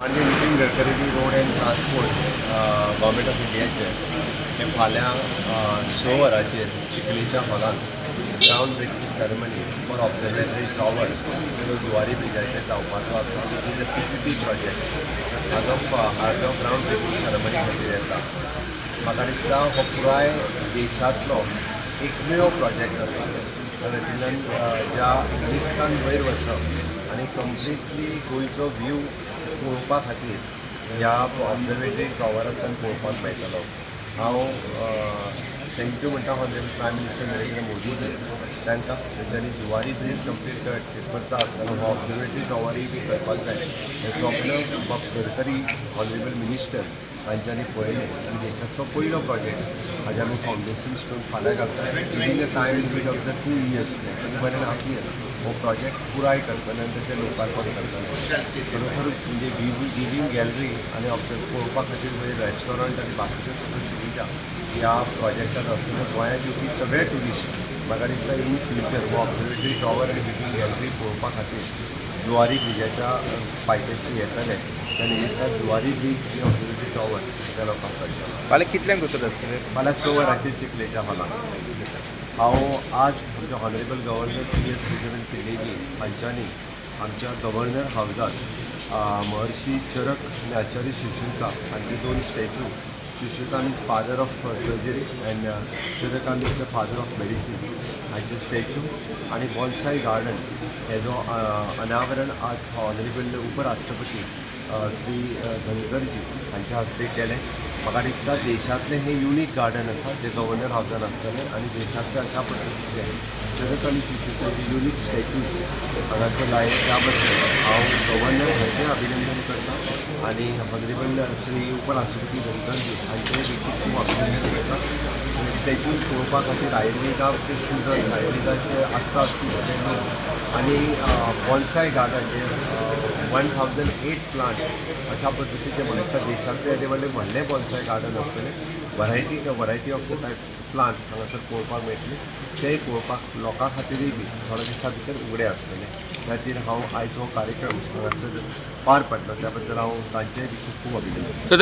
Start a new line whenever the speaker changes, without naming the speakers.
माननीय Nitin Gadkari, Road and Transport, Government of इंडियाचे हे फाल्यां 6 वरांचेर चिखलेच्या हॉलांत ground breaking ceremony for observatory tower जो जुवारी ब्रिजाचेर जावपाचो आसा, which is a PPP project. हाजो ग्रावंड ब्रेकींग सेरेमनी खातीर येता. म्हाका दिसता हो पुराय देशांतलो एकमेव प्रोजेक्ट आसा, हातूंतल्यान ज्या लिफ्टान वयर वचप आनी कंप्लिटली गोंयचो व्यू पळोवपा खातीर ह्या ऑब्जर्वेटरी टॉवरांतल्यान पळोवपाक मेळटलो. हांव thank you म्हणटा ऑनरेबल प्रायम मिनिस्टर नरेंद्र मोदीजी तांकां, तेंच्यांनी जुवारी ब्रीज कंप्लीट करता आसतना हो ऑब्जर्वेटरी टॉवरूय बी करपाक जाय हें स्वप्न बाब गडकरी, ऑनरेबल मिनिस्टर हांच्यांनी पळयलें आनी देशांतलो पयलो प्रोजेक्ट हाजें आमी फावंडेशन स्टोन फाल्यां घालता. Within the time limit of the 2 years, 1.5 year, हो प्रोजेक्ट पुराय करतले आनी ताचें लोकार्पण करतले. खरोखरूच म्हणजे विविंग गॅलरी आनी ऑब्जर्व पळोवपा खातीर वयर रेस्टॉरंट आनी बाकीच्यो सगळ्यो सुविधा ह्या प्रोजेक्टान आसतल्यो. गोंयांत येवपी सगळे ट्युरिस्ट म्हाका दिसता इन फ्युचर हो ऑब्जर्वेटरी टॉवर आनी विविंग गॅलरी पळोवपा खातीर जुवारी ब्रिजाच्या पायथ्याशी येतले. त्या निमित्तान जुवारी ब्रीज आनी ऑब्जर्वेटरी टॉवर त्या लोकांक कळटलो.
फाल्यां कितल्यांक वचत आसतले?
फाल्यां 6 वरांचेर चिखलेच्या हॉलांत. हांव आज आमचे honourable governor P S Sreedharan पिल्लेजी हांच्यांनी आमच्या गव्हर्नर हावजात महर्षी चरक आनी आचार्य सुश्रुता हांचे दोन statue, Sushruta means father of surgery and Charaka means the father of medicine, हांचे स्टॅच्यू आनी बॉन्साय गार्डन हेजो अनावरण आज ऑनरेबल उपराष्ट्रपती श्री धनखरजी हांच्या हस्ते केलें. म्हाका दिसता देशांतलें हें युनीक गार्डन आसा जें गव्हर्नर हावजान आसतलें आनी देशांतलें अशा पद्दतीचें चरक आनी सुश्रुताचे युनीक स्टॅच्यूज हांगासर लायले, त्या बद्दल हांव गव्हर्नर हांचें अभिनंदन करता आनी ऑनरेबल श्री उपराष्ट्रपती धनखरजी हांचें देखील खूब अभिनंदन करता. स्टॅच्यूज पळोवपा खातीर आयुर्वेदाचे स्टुडंट, आयुर्वेदाचे आसता आसपी सगळे लोक आनी बॉन्साय गार्डन जे 1008 प्लांट अशा पद्दतीचे, म्हाका दिसता देशांतलें हेजें व्हडलें व्हडलें बॉन्साय गार्डन आसतलें. Variety of the type plant हांगासर पळोवपाक मेळटले. तेय पळोवपाक लोकां खातीरूय बी थोड्या दिसां भितर उगडे आसतले. त्या खातीर हांव आयज हो कार्यक्रम हांगासर पार पडलो त्या बद्दल हांव तांचेय बी खूब खूब अभिनंदन
सो